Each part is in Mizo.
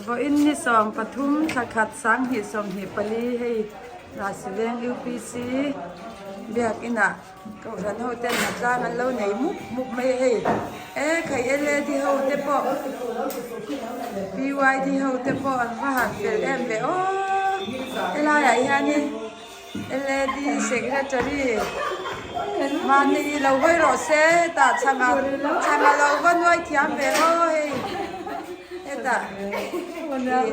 Vawiin ni 13 thla khat 2024 hei Rasi Veng UPC biakinah Kohhran ho ten hnatlang an lo nei mup mup mai a hei e khai LAD ho te pawh PYD ho te pawh an va han fel em ve aw helaiah hianin LAD secretary mahni lo hawi rawh se hetah chhanga chhanga lo va nuai thiam ve aw hei hetah aw.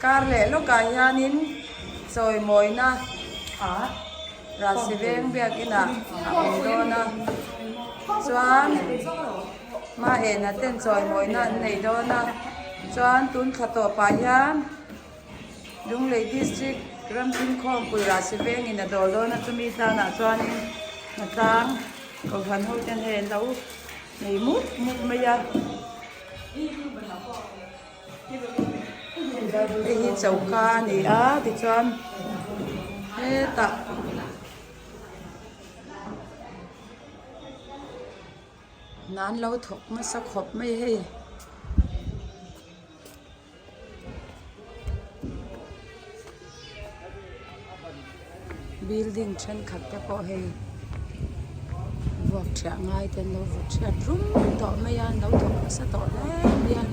Kar leh lawkah hianin chawimawina Rasi Veng biakinah a awm dawn a, chuan Maena ten chawimawina an nei dawn a, chuan tun thla tawpah hian Lunglei District Ramthimkhawmpui Rasi Vengin a dawl dawn a, chumi tanah chuanin hnatlang Kohhran ho ten hei an lo nei mup mup mai a. Hei hi choka a ni a tichuan hetah hna an lo thawk nasa khawp mai hei. Building thenkhat te pawh hei vuak thiah ngai te an lo vaw thiat rum tawh mai a an lo thawk nasa tawh hle mai a.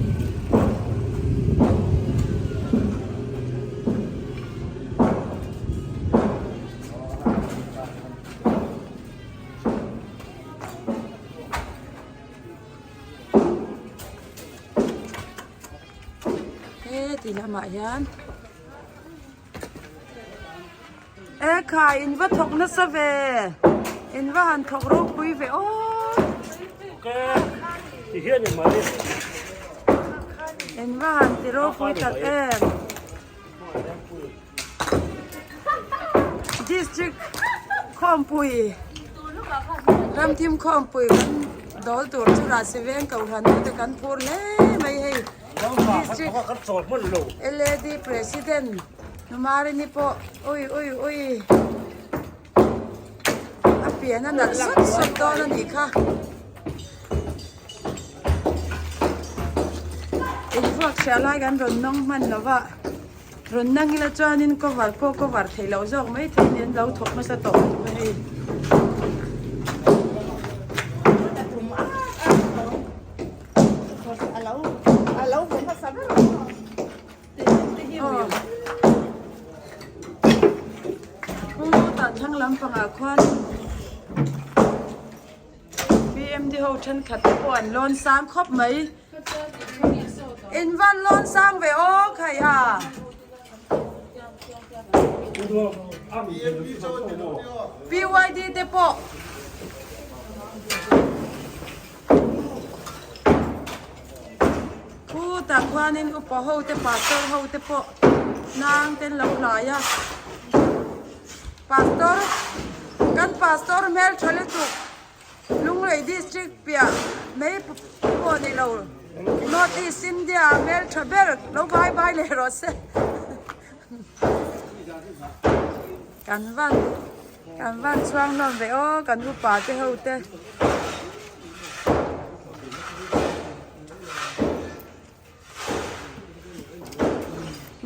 Heti lamah hian e khai in va thawk nasa ve in va han thawk ropui ve aw in va han ti ropui tak em district khawmpui ramthim khawmpui kan dawl tur chu Rasi veng kohhran ho te kan phur hle mai hei district LAD president Numarini pawh ui ui ui a pian a nalh sawt sawt dawn a nih kha. Invuak hriah lai kan rawn nawng hman lo va, rawn nang ila chuanin cover pawh cover theih loh zawk mai thei nen lo thawk hmasa tawh lutuk a hei. Khutah thlang lampangah khuan PMD ho thenkhat te pawh an lawn sang khawp mai. In van lawn sang ve aw khai a. PYD te pawh. Khutah khuanin upa ho te pastor ho te pawh nang ten lo hlai a. Pastor kan pastor hmeltha lutuk Lunglei district piah mai pawh ni lo North East India ah hmeltha ber lo vai vai leh rawh se kan van kan van chhuang hlawm ve aw kan upa te ho te.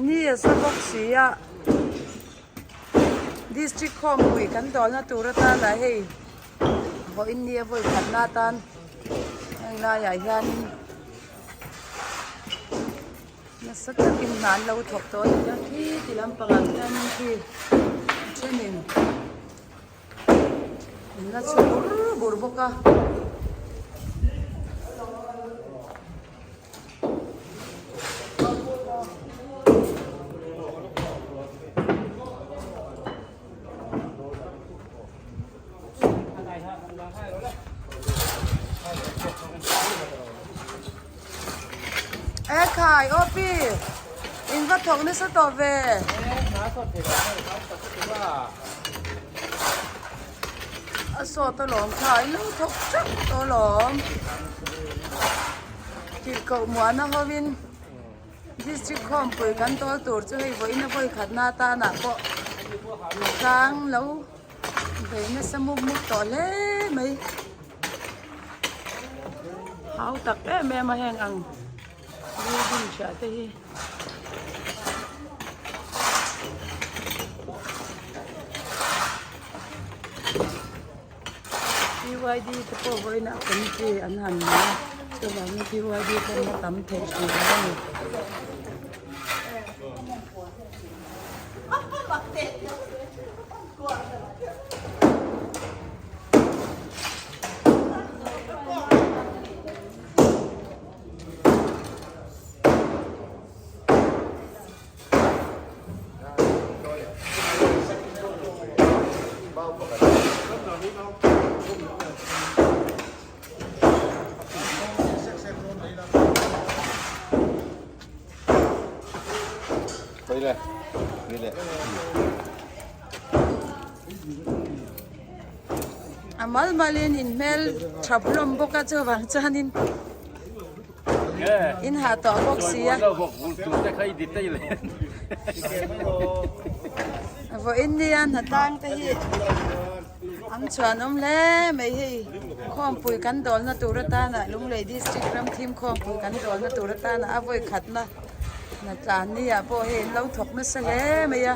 Ni a sa bawk si a district khawmpui kan dawlna tur atan ah hei vawiin ni a vawi khatna atan heng laiah hianin nasa takin hna an lo thawk tawh a ni a khi ti lampangah khianin khi a thenin An la chhu bur bur bawk a. E khai opi in va thawk nasa tawh ve. A sawt alawm kha in lo thawk teuh tawh alawm. Tihkoh muahna hovin district khawmpui kan tawl tur chu hei vawiin a vawi khatna atanah pawh tlang lo bei nasa mup mup tawh hle mai. Hau tak em em a heng ang building hriah te hi. PYD te pawh vawiin a committee an han nei a chuvangin PYD pawh a tam theih hrih lo a ni. A mal malin in hmel tha hlawm bawk a chuvang chuanin in hah tawh bawk si a. Vawiin nia hnatlang te hi an chhuanawm hle mai hei khawmpui kan dawlna tur atana Lunglei district ram thim khawmpui kan dawlna tur atana a vawi khatna hnatlan ni ah pawh hei an lo thawk nasa hle mai a.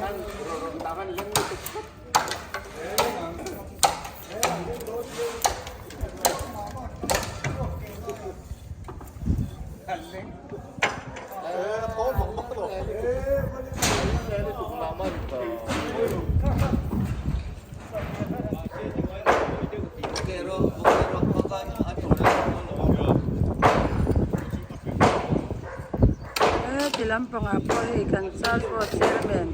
Heti lampangah pawh hei kan Chalpawt chairman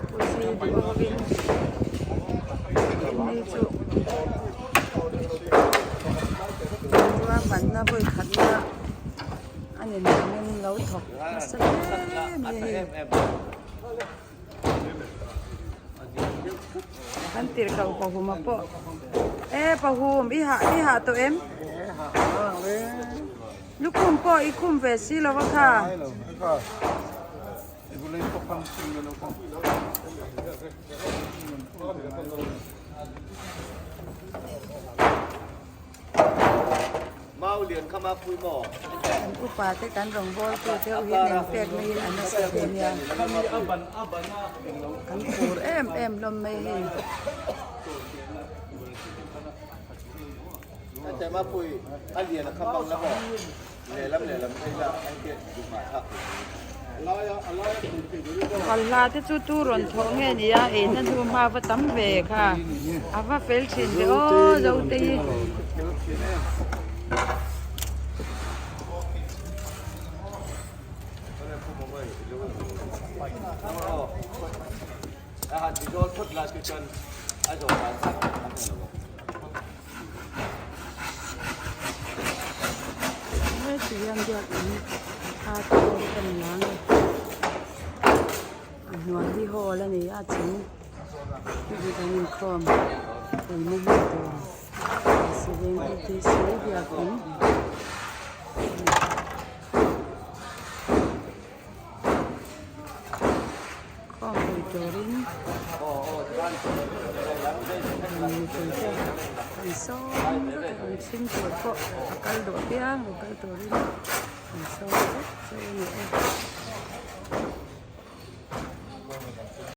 Pu Chi Duhawkin ni chu ruahmanna vawi khatna a ni nuamin lo thawk nasa hle mai a hei. Kan tirh kau pahuma pawh e pahum i hah i hah tawh em? Lukhum pawh i khum ve si lo a kha. Kan upa te kan rawngbâwl tu deuh hian eng pek mai in a nasa hle nia. Kan phur em em hlawm mai hei. Balhla te chu tu rawn thawh nge ni a eina hnu hma va tam ve kha a va fel thin ve aw zote hi. Heti hian biakin a te pawh hi ka ni ang e a hnuai hi hall a ni a chung hei kan inkhawm puina hmun tur Siveng etc biakin. Khawmpui turin mipui te an sawm vek a an chhim tur pawh a kal duh apiang lo kal turin an sawm vek chu a ni e.